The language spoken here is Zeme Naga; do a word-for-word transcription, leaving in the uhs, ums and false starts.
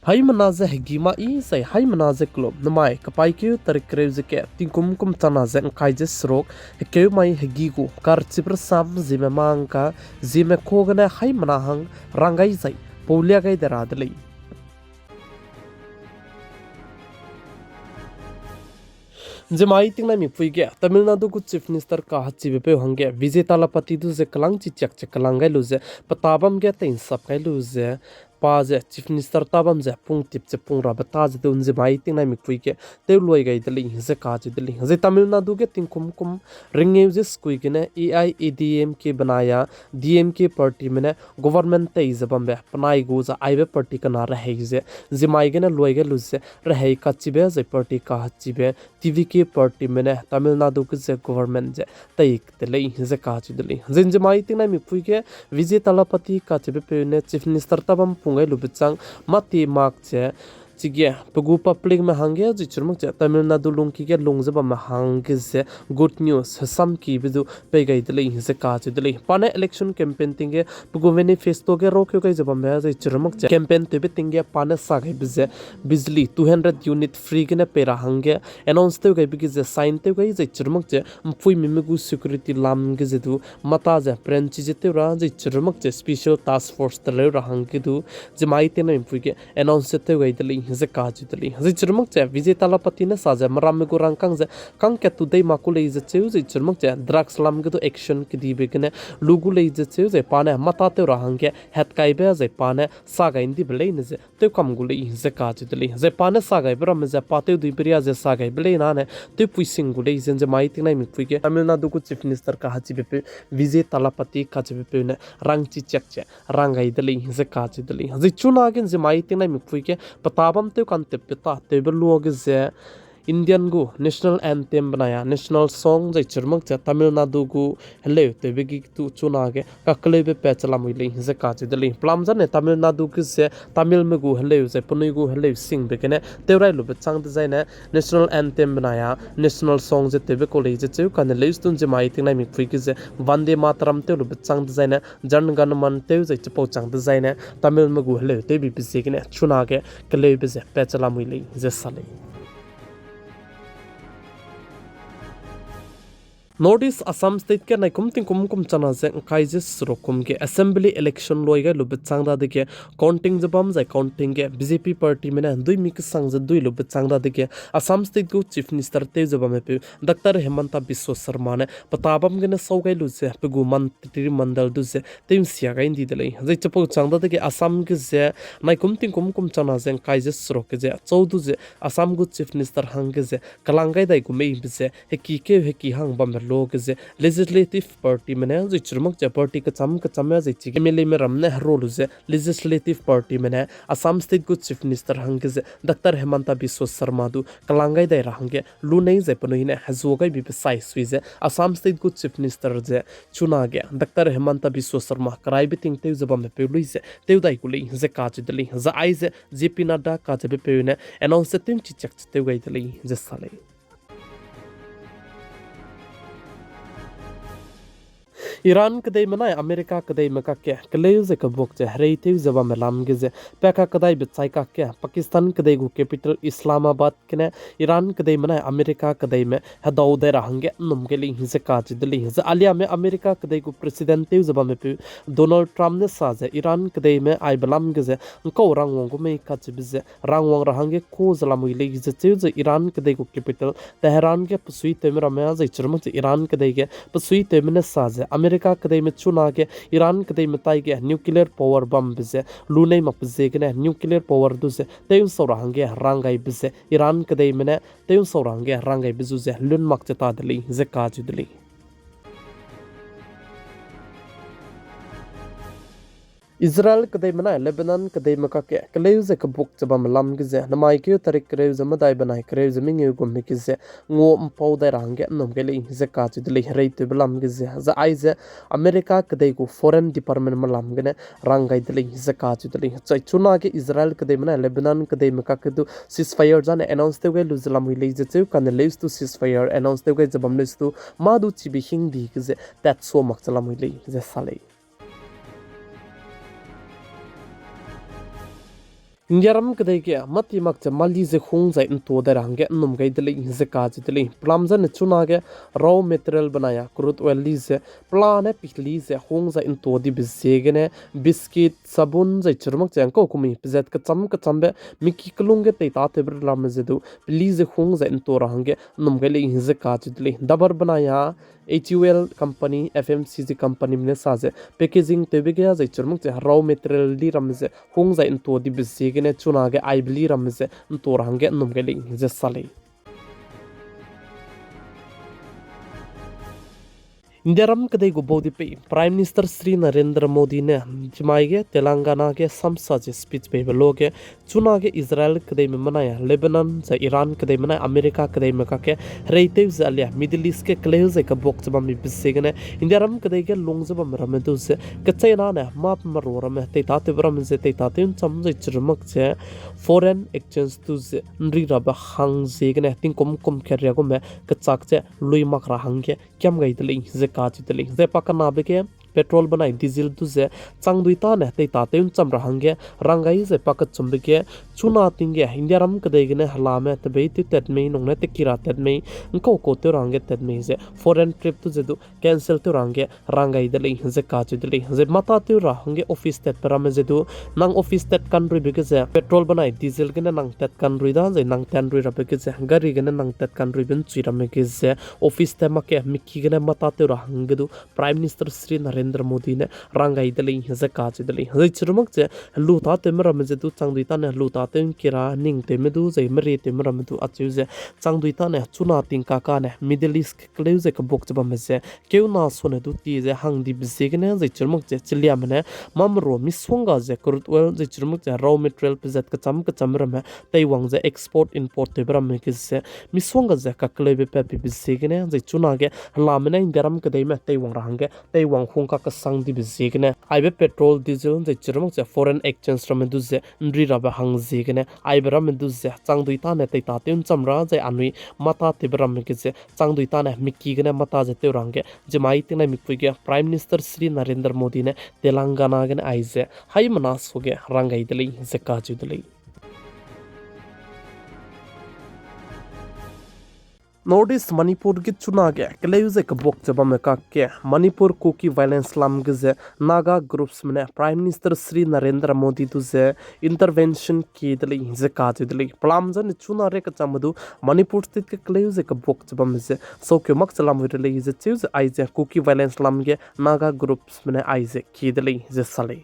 Haimena ze hegi ma i zai haimena ze kelum namai kapaîkeu tarik kereu ze ke tingkum kum chana ze ngkai ze seruk, hekeu mai hegi gu karchibe rasam zieme mangka, zieme ka gene haimena hang rang gai zai paulia gai de ra de lei. Nziemmai tingnaimik pui ge Tamil Nadu gu Chief Minister kahechibe peu hangge Vijay Thalapathy du ze kelâng chichiak ze kelâng gai lu ze, pe tabam ge tei'nsap gai lu ze, pa ze Chief Minister tabam ze pungtip ze pung rabe ta ze du nziemmai tingnaimik pui ge tewluai gai de lei ze kacheu de lei. Zai Tamil Nadu ge tingkum kum ringeu ze sekui gene A I A D M K benai a D M K partyme ne government tei ze bambe penai gu ze aibe party kena rehei ze, nziemmai gene luai gai lu ze rehei kachibe zai party kahechibe T V K partyme ne Tamil Nadu ge ze government ze tei de lei ze kacheu de lei. Zai nziemmai tingnaimik pui ge Vijay Thalapathy kacheube peu ne Chief Minister tabam pung gai lube chang mâti mak ze, chige pe gu publicme hangge zai chirumak ze Tamil Nadu lungki ge lung ze bamme hangge ze good news hesamkibe du pei gai de lei ze kacheu de lei. Pa ne election campaign ting ge pe gu manifesto ge rakeu gai ze bamme zai chirumak ze campaign tewbe ting ge pa ne sa gaibe ze bijli two hundred unit free gene pei ra hangge announce tew gaibe ge ze sign tew gai zai chirumak ze mpuimime gu security lam ge ze du mata ze pranchi ze tew ra zai chirumak ze special task force teleu ra hangge du nziemmai tingnaimik pui ge announce tew gai de lei ze kacheu de lei. Zai chirumak ze Vijay Thalapathy ne sa ze meramme gu rangkâng ze kangkat tu dei mak ku lei ze cheu zai chirumak ze drugs lam ge du action kedibe gene lu gu lei ze cheu zai pa ne mata tew ra hangge hatkaibe zai pa ne sa gai ndibe leine ze tewkam gu lei ze kacheu de lei. Zai pa ne sa gaibe ramme ze pa tewduibe ria ze sa gaibe lei nane tewpui sing gu lei ze nziemmai tingnaimik pui ge Tamil Nadu gu Chief Minister kahechibe peu Vijay Thalapathy kacheube peu ne rang chichiak ze rang gai de lei ze kacheu de lei. Zai chunage nziemmai tingnaimik pui ge pe tabam tew kantepbe ta tewbe luage ze Indian gu national anthem benai a national song zai chirumak ze Tamil Nadu gu heleu tewbe ge tu chunage kakeleube pat che lamui lei ze kacheu de lei. Pelam zane Tamil Nadu ge ze Tamilme gu heleu zai penui gu heleu singbe gene tewrai lube chang dezaine national anthem benai a national song ze tewbe kau lei ze cheu kane leuse du nziemmai tingnaimik pui ge ze Vande Mataram tew lube chang dezaine Jan Gan Man tew zai chipau chang dezaine Tamilme gu heleu tewbibe ziegene chunage keleube ze pat che lamui lei ze sa lei. North East Assam State ge naikum tingkum kum chana ze ngkai ze seruk kum ge Assembly election luai gai lube chang dadege counting ze bam zai counting ge B J P partyme ne duimi kesang ze dui lube chang dadege Assam State gu Chief Minister tew ze bamme peu Doctor Himanta Biswa Sarma ne pe tabam gene sau gai lu ze pe gu mantri mandal du ze tew nsia gai ndi de lei. Zai chipau chang dadege Assam ge ze naikum tingkum kum chana ze ngkai ze seruk ge ze chau du ze Assam gu Chief Minister hangge ze kelang gai dai gu meibe ze heki keu heki hang bambe luage ze legislative partyme ne zai chirumak ze party kecham kechamme zai chige M L Ame ram ne hero lu ze legislative partyme ne Assam State gu Chief Minister hangge ze Doctor Himanta Biswa Sarma du kelang gai dai ra hangge lunei zai penui ne hezua gaibibe sai sui ze Assam State gu Chief Minister ze chunage Doctor Himanta Biswa Sarma keraibe ting tew ze bambe peu lui ze tew dai gu lei ze kacheu de lei. Zai aize J P Nadda kacheube peu ne announce tew nchichiak ze tew gai de lei ze sa lei. Iran kedeime nai America kedeime kakge keleu ze kebuak ze hereitew ze bamme lam ge ze peka kedaibe chai kakge Pakistan kedei gu capital Islamabad gene Iran kedeime nai America kedeime hedau dai ra hangge nnum gai lei ze kacheu de lei. Zai aliame America kedei gu president tew ze bamme peu Donald Trump ne sa ze Iran kedeime aibe lam ge ze ngkau rangwang gu mei kacheube ze rangwang ra hangge ku ze lamui lei ze cheu ze Iran kedei gu capital Tehran ge pesuitewme ramme zai chirumak ze Iran kedei ge pesuitewme ne sa ze America kedeime chunage Iran kedeime taige nuclear power bambe ze lunei makbe ziegene nuclear power du ze tew nsau ra hangge ranggaibe ze Iran kedeime ne tew nsau ra hangge ranggaibe zu ze lun mak ze ta de lei ze kacheu de lei. Israel kedeime nai Lebanon kedeime kakge keleu ze kebuak ze bamme lam ge ze namai keu tarik kereu ze medai benai kereu ze mengeu gumme ge ze ngua mpau dai ra hangge nnum gai lei ze kacheu de lei. Hereitewbe lam ge ze zai aize America kedei gu foreign departmentme lam gene rang gai de lei ze kacheu de lei. Chai chunage Israel kedeime nai Lebanon kedeime kakge du ceasefire zane announce tew gai lu ze lamui lei ze cheu kane leuse du ceasefire announce tew gai ze bam leuse du mâ du chibe hingdi ge ze tatsua mak ze lamui lei ze sa lei. Indiaram kedei ge mâti mak ze mâli ze hung zai ’ntua dai ra hangge ’nnum gai de lei ze kacheu de lei. Pelam zane chunage raw material benai a crude oil li ze pelane peli ze hung zai ’ntua dibe ziegene biscuit, sabun zai chirumak ze ’ngkau kumi pezat kecham kechambe miki kelung ge teitâtewbe ramme ze du peli ze hung zai ’ntua ra hangge ’nnum gai lei ze kacheu de lei. Dabar benai a H U L company, F M C G companyme ne sa ze packaging tewbe ge zai chirumak ze raw material li ramme ze hung zai ’ntua dibe ziegene chunage aibe li ramme ze ’ntua ra hangge ’nnum gai lei ze sa lei. Indiaram kedei gu bau di pei Prime Minister Shri Narendra Modi ne chimai ge Telangana ge samsa ze speech peibe luage, chunage Israel kedeime benai a Lebanon zai Iran kedeime benai America kedeime kakge hereitew ze alia Middle East ge keleu zai kebuak ze bambe ziegene Indiaram kedei ge lung ze bamme ramme du ze kecheînane mâ merua ramme teitâtewbe ramme ze teitâtew ’ncham zai chirumak ze foreign exchange du ze ’nri rabe hang ziegene tingkum kum keriagume kechak ze lui mak ra hangge kiam gai de lei ze kacheu de lei. Zai pakenabe ge petrol benai diesel du ze changdui tâne teitâtew ’ncham ra hangge rang gai zai pakechumbe ge chuna ting ge Indiaram kedei gene helame tebeîtew tat mei nungne tekira tat mei ’ngkau kau tew ra hangge tat mei ze foreign trip du ze du cancel tew ra hangge rang gai de lei ze kacheu de lei. Zai mâtâtew ra hangge office tatbe ramme ze du nang office tat kanruibe ge ze petrol benai diesel gene nang tat kanrui da zai nang tanrui rabe ge ze gari gene nang tat kanruibe ’nchui ramme ge ze office tat makge miki gene mâtâtew ra hangge du Prime Minister Shri Narendra Modi ne rang gai de lei ze kacheu de lei. Zai chirumak ze helu tâtewme ramme ze du changdui tâne helu tâtew ’ngkira ning tewme du zai merie tewme ramme du acheu ze changdui tâne chuna ting kakane Middle East keleu ze kebuak ze bamme ze keuna sone du ti ze hang dibe ziegene zai chirumak ze chiliame ne mâ merua misongga ze crude oil zai chirumak ze raw material pezat kecham kecham ramme teiwang ze export import tewbe ramme ge ze misongga ze kakeleube patpebe ziegene zai chunage helame ne Indiaram kedeime teiwang ra hangge teiwang hung kakesang dibe ziegene aibe petrol, diesel zai chirumak ze foreign exchange ramme du ze ’nri rabe hang ziegene aibe ramme du ze changdui tâne teitâtew ’ncham ra zai anui mâtâtewbe ramme ge ze changdui tâne miki gene mâtâ ze tew ra hangge chimai tingnai mikpui ge Prime Minister Shri Narendra Modi ne Telangana gene aize haimena suage rang gai de lei ze kacheu de lei. North East Manipur ge chunage keleu ze kebuak ze bamme kakge Manipur Kuki violence lam ge ze Naga groupsme ne Prime Minister Shri Narendra Modi du ze intervention kie de lei ze kacheu de lei. Pelam zane chuna re kechangme du Manipur State ge keleu ze kebuak ze bamme ze saukeu mak ze lam wi re lei ze cheu ze aize Kuki violence lam ge Naga groupsme ne aize kie de lei ze sa lei.